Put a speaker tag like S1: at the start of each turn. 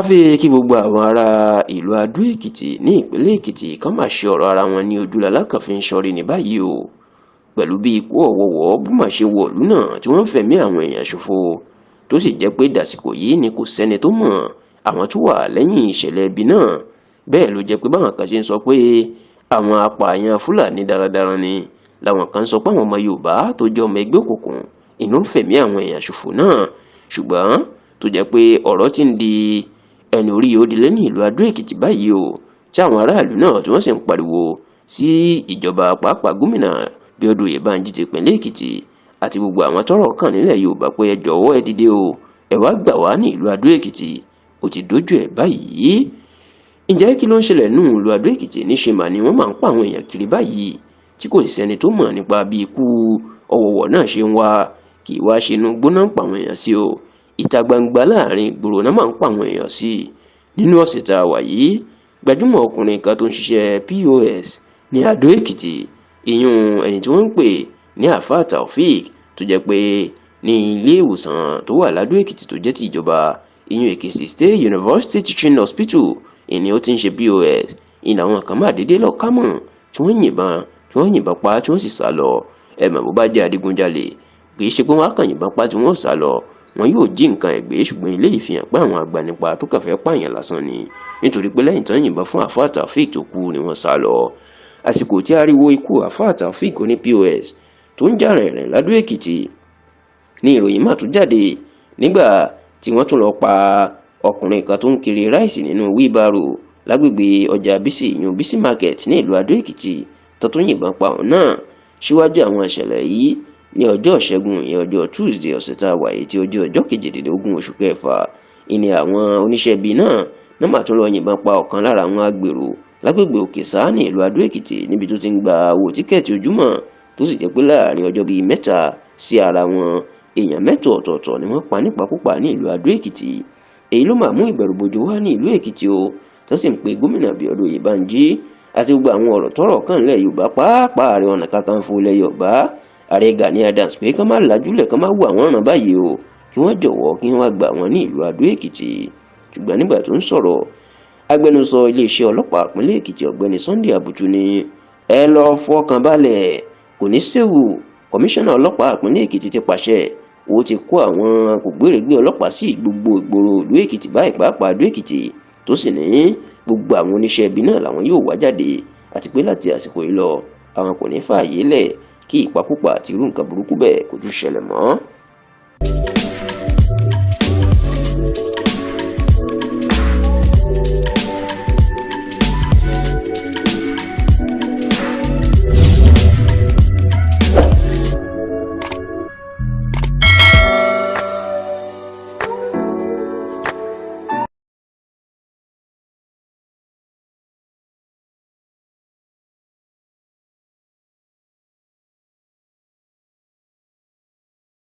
S1: Àfi kí gbogbo àwọn ará ìlú Adó-Èkìtì ní ìpínlẹ̀ Èkìtì kàn má ṣe ọ̀rọ̀ ara wọn ní ojúlalákàn fi ń ṣọ́rí ní báyìí o, pẹ̀lú bí ikú ọ̀wọ̀ọ̀wọ́ bó ṣe wọ̀lú náà tí wọ́n ń fẹ̀mí àwọn èèyàn ṣòfò, tó sì jẹ́ pé dàsìkò yìí ni kò sẹ́ni tó mọ̀ àwọn tó wà lẹ́yìn ìṣẹ̀lẹ̀ ibi náà. Bẹ́ẹ̀ ló jẹ́ pé báwọn kan ṣe ń sọ pé àwọn apààyàn Fúlàní darandaran ni, làwọn kan sọ pé àwọn ọmọ Yorùbá tó jẹ́ ọmọ ẹgbẹ́ òkùnkùn inú ń fẹ̀mí àwọn èèyàn ṣòfò náà. Ṣùgbọ́n tó jẹ́ pé ọ̀rọ̀ ti ń di ẹni orí òdìlé ní ìlú Adó-Èkìtì báyìí o, tí àwọn aráàlú náà tí wọ́n sì ń pariwo sí ìjọba, pàápàá gómìnà Bíọ́dún Oyèbánjí ti ìpínlẹ̀ Èkìtì àti gbogbo àwọn tọ́rọ̀ kàn nílẹ̀ Yorùbá pé ẹ jọ̀wọ́, ẹ dìde o, ẹ wá gbà wá ní ìlú Adó-Èkìtì, ó ti dójú ẹ̀ báyìí. Ǹjẹ́ kí ló ń ṣẹlẹ̀ nù ìlú Adó-Èkìtì? Níṣe mà ni wọ́n máa ń pa àwọn èèyàn kiri báyìí tí kò sì sẹ́ni tó mọ̀ nípa bí ikú ọ̀wọ̀wọ̀ náà ṣe ń wá. Kì í wá ṣe inú gbóná ń pa àwọn èèyàn sí o, ìta gbangba láàrin ìgboro náà máa ń pa àwọn èèyàn sí. Nínú ọ̀sẹ̀ tá a wà yìí, gbajúmọ̀ ọkùnrin kan tó ń ṣiṣẹ́ POS ní Adó-Èkìtì, ìyún ẹni tí wọ́n ń pè ní Àfáà Taofeek, tó jẹ́ pé ní ilé ìwòsàn tó wà l'Adó-Èkìtì tó jẹ́ ti ìjọba, ìyún Èkìtì State University Teaching Hospital ìní ó ti ń ṣe POS, ìní àwọn kan máa dédé lọ kámọ̀ tí wọ́n yìnbọn pa tí wọ́n sì sá lọ. Ẹ mọ̀, bó bá jẹ́ adigunjalè, kì í ṣe pé wọ́n á kàn yìnbọn pa tí wọ́n sá lọ, wọn yóò jí nǹkan ẹ̀ gbé. Ṣùgbọ́n eléyìí fi hàn pé àwọn agbanipa tó kàn fẹ́ pààyàn lásán ni, nítorí pé lẹ́yìn tán yìnbọn fún Àfáà Taofeek tó kú ni wọ́n sá lọ. Àsìkò tí ariwo ikú Àfáà Taofeek oní POS tó ń jà rìnrìn l'Adó Èkìtì ní ìròyìn má tún jáde nígbà tí wọ́n tún lọ pa ọkùnrin kan tó ń kiri ráìsì nínú wheelbarrow lágbègbè ọjà Bísí, ìyún Bísí Market ní ìlú Adó Èkìtì, tó tún yìnbọn pa òun náà. Síwájú àwọn ìṣẹ̀lẹ̀ yìí, ní ọjọ́ Ìṣẹ́gun, ìyẹn ọjọ́ Tuesday ọ̀sẹ̀ tá a wà yìí tí ó jẹ́ ọjọ́ 18 oṣù kẹfà, ìní àwọn oníṣẹ́ ibi náà náà mà tún lọ yìnbọn pa ọ̀kan lára àwọn agbèrò lágbègbè Òkèsà ní ìlú Adó Èkìtì níbi tó ti ń gba owó tíkẹ́ẹ̀tì ojúmọ́, tó sì jẹ́ pé láàrin ọjọ́ bíi 3 sí ara wọn, èèyàn mẹ́ta ọ̀tọ̀ọ̀tọ̀ ni wọ́n pa nípakúpa ní ìlú Adó Èkìtì. Èyí ló máa mú ìbẹ̀rùbojo wá ní ìlú Èkìtì o, tó sì ń pe gómìnà Bíọ́dún Oyèbánjí àti gbogbo àwọn ọ̀rọ̀ tọ́rọ̀ kàn nílẹ̀ Yorùbá, pàápàá Ààrẹ Ọ̀nà Kakanfò ilẹ̀ Yorùbá, Ààrẹ Gani Adams, pé kán má lajúlẹ̀, kán má wo àwọn ọ̀ràn báyìí o, kí wọ́n jọ̀wọ́, kí wọ́n gbà wọ́n ní ìlú Adó Èkìtì. Ṣùgbọ́n nígbà tó ń sọ̀rọ̀, agbẹnusọ iléeṣẹ́ ọlọ́pàá ìpínlẹ̀ Èkìtì, Ọ̀gbẹ́ni Sunday Abutu, ní ẹ lọ fọkàn balẹ̀, kò ní séwu. Kọmíṣánná ọlọ́pàá ìpínlẹ̀ Èkìtì ti pàṣẹ, ó ti kó àwọn kògbérègbè ọlọ́pàá sí gbogbo ìgboro ìlú Èkìtì báyìí, pàápàá Adó Èkìtì, tó sì ní gbogbo àwọn oníṣẹ́ ibi náà làwọn yóò wá jáde, àti pé láti àsìkò yìí lọ, àwọn kò ní fààyè lẹ̀ kí ìpakúpa àti irú nǹkan burúkú bẹ́ẹ̀ kó tún ṣẹlẹ̀ mọ́.